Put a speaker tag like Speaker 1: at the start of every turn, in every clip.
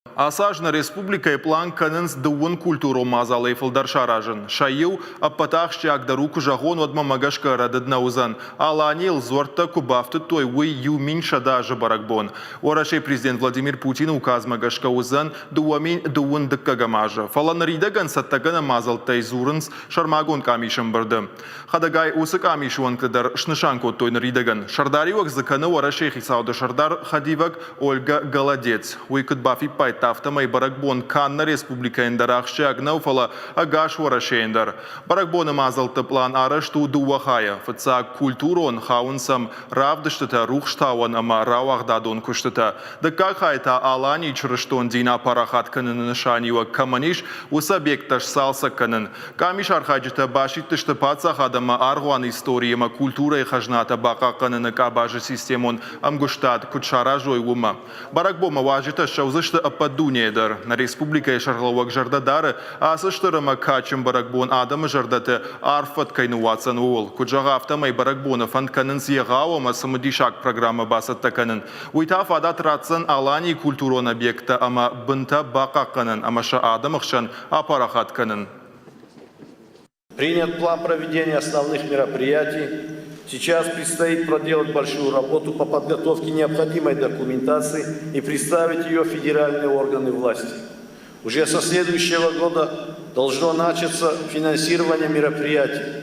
Speaker 1: Ацы аз нӕ республикӕйы пълан кӕнынц дыууын культурон мадзалӕй фылдӕр саразын. Сӕ иу, ӕппӕты ахсджиагдӕр у, куы зӕгъон, уӕд мӕмӕ гӕсгӕ рӕдыд нӕ уыдзӕн. Аланийыл дзуӕрттӕ куы бафтыдтой, уый 1100 азы бӕрӕгбон. Уӕрӕсейы президент Владимир Путины указмӕ гӕсгӕ уыдзӕн 2020 дыккӕгӕм азы. Фӕлӕ ныридӕгӕн цӕттӕгӕнӕн мадзӕлттӕй дзурынц сӕрмагонд къамисы ӕмбырды. Хӕдӕгай, уыцы къамисы уӕнгты дӕр снысан кодтой ныридӕгӕн. Сӕрдариуӕг дзы кӕны Уӕрӕсейы хицауады сӕрдар хӕдивӕг Ольга Голодец. Уый куыд бафиппайдта, афтӕмӕй бӕрӕгбон канд нӕ республикӕйӕн дӕр ахсджиаг нӕу, фӕлӕ ӕгас Уӕрӕсейӕн дӕр. Бӕрӕгбоны мадзӕлтты пълан арӕзт у дыууӕ хайӕ. Фыццаг, культурон, хауынц ӕм равдыстытӕ, рухстауӕн ӕмӕ рауагъдадон куыстытӕ. Дыккаг хай та Аланийы чырыстон дин апарахат кӕныны нысаниуӕг кӕмӕн ис, уыцы объекттӕ сцалцӕг кӕнын. Къамис архайджытӕ басидтысты паддзахад ӕмӕ аргъуаны истори ӕмӕ культурӕйы хӕзнатӕ бахъахъхъӕныны къабазы системон ӕмгуыстад куыд саразой, уымӕ. Бӕрӕгбонмӕ уазджытӕ ссӕудзысты ӕппӕт дунейӕ дӕр. Нӕ республикӕйы сӕргълӕууӕг зӕрдӕ дары, ацы стыр ӕмӕ кадджын бӕрӕгбон адӕмы зӕрдӕты арф фӕд кӕй ныууадздзӕн, ууыл. Куыд зӕгъы, афтӕмӕй бӕрӕгбоны фӕнд кӕнынц егъау ӕмӕ цымыдисаг программӕ бацӕттӕ кӕнын. Уый та фадат ратдзӕн Аланийы культурон объекттӕ ӕмӕ бынтӕ бахъахъхъӕнын ӕмӕ сӕ адӕмы хсӕн апарахат кӕнын.
Speaker 2: Принят план проведения основных мероприятий. Сейчас предстоит проделать большую работу по подготовке необходимой документации и представить ее в федеральные органы власти. Уже со следующего года должно начаться финансирование мероприятий.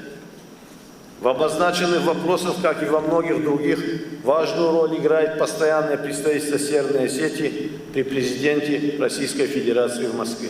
Speaker 2: В обозначенных вопросах, как и во многих других, важную роль играет постоянное представительство Северной Осетии при президенте Российской Федерации в Москве.